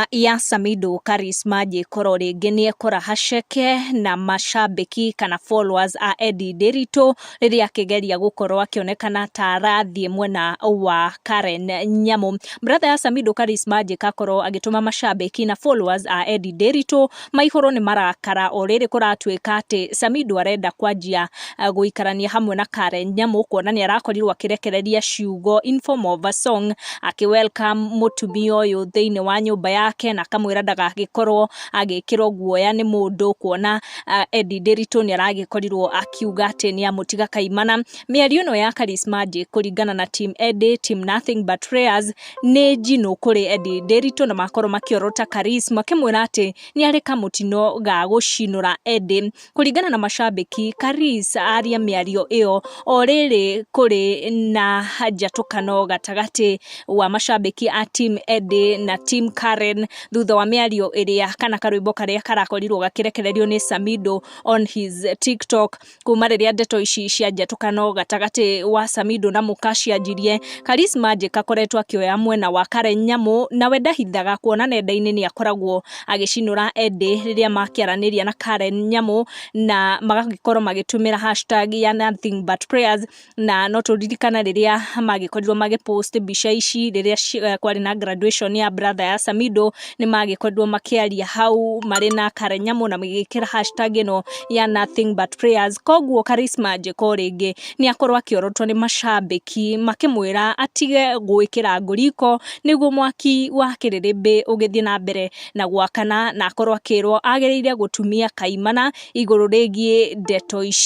Brother ya Samidoh Karisma Njĩkoro rĩngĩ nĩekora haceke na macambĩki kana followers a Eddie Ndiritu rĩrĩa akĩgeria gũkorwo akĩonekana ta arathiĩ mwena wa Karen Nyamu. Brother ya Samidoh Karisma Njĩka akorwo agĩtũma macambĩki na followers a Eddie Ndiritu maihũrwo nĩ marakara o rĩrĩ kũratuĩka atĩ Samidoh arenda kwanjia gũikarania hamwe na Karen Nyamu, kuona nĩ arakorirwo akĩrekereria ciugo in form of a song akĩ welcome mũtumia ũyũ thĩinĩ wa nyũmba yake, na akamwĩra ndagagĩkorwo agĩkĩrwo guoya nĩ mũndũ, kuona Eddie Ndiritu nĩ aragĩkorirwo akiuga atĩ nĩ amũtiga kaimana. Mĩario ĩno ya Karisma J kũringana na Team Eddie, Team Nothing But Prayers, nĩ njino kũrĩ Eddie Ndiritu, na makorwo makĩorota Karis makĩmwĩra atĩ nĩ arĩ kamũtino ga gũcinũra Eddie. Kũringana na macambĩki, Karis aria mĩario ĩyo o rĩrĩ kũrĩ na njatũkano gatagatĩ wa macambĩki a Team Eddie na Team Karen thutha wa mĩario ĩrĩa kana karwĩmbo karĩa karakorirwo gakĩrekererio nĩ Samidoh on his TikTok. Kuma rĩrĩa ndeto ici cia njatũkano gatagatĩ wa Samidoh na mũka cianjirie, Karisma Njĩka akoretwo akĩoya mwena wa Karen Nyamu, nawe ndahithaga kuona nenda-inĩ nĩ akoragwo agĩcinũra Eddie rĩrĩa makĩaranĩria na Karen Nyamu, na magagĩkorwo magĩtũmĩra hashtag ya Nothing But Prayers. Na no tũririkana rĩrĩa magĩkorirwo magĩpost mbica ici rĩrĩa kwarĩ na graduation ya brother ya Samidoh, nĩ magĩkorirwo makĩaria hau marĩ na Karen Nyamu na magĩkĩra hashtag ĩno ya Nothing But Prayers. Koguo Karisma Njĩka o rĩngĩ nĩ akorwo akĩorotwo nĩ macambĩki makĩmwĩra atige gwĩkĩra ngũ riko nĩguo mwaki wa kĩrĩrĩmbĩ ũgĩthiĩ na mbere na gwakana, na akorwo akĩrwo agĩrĩire gũtumia kaimana igũrũ rĩgiĩ ndeto ici.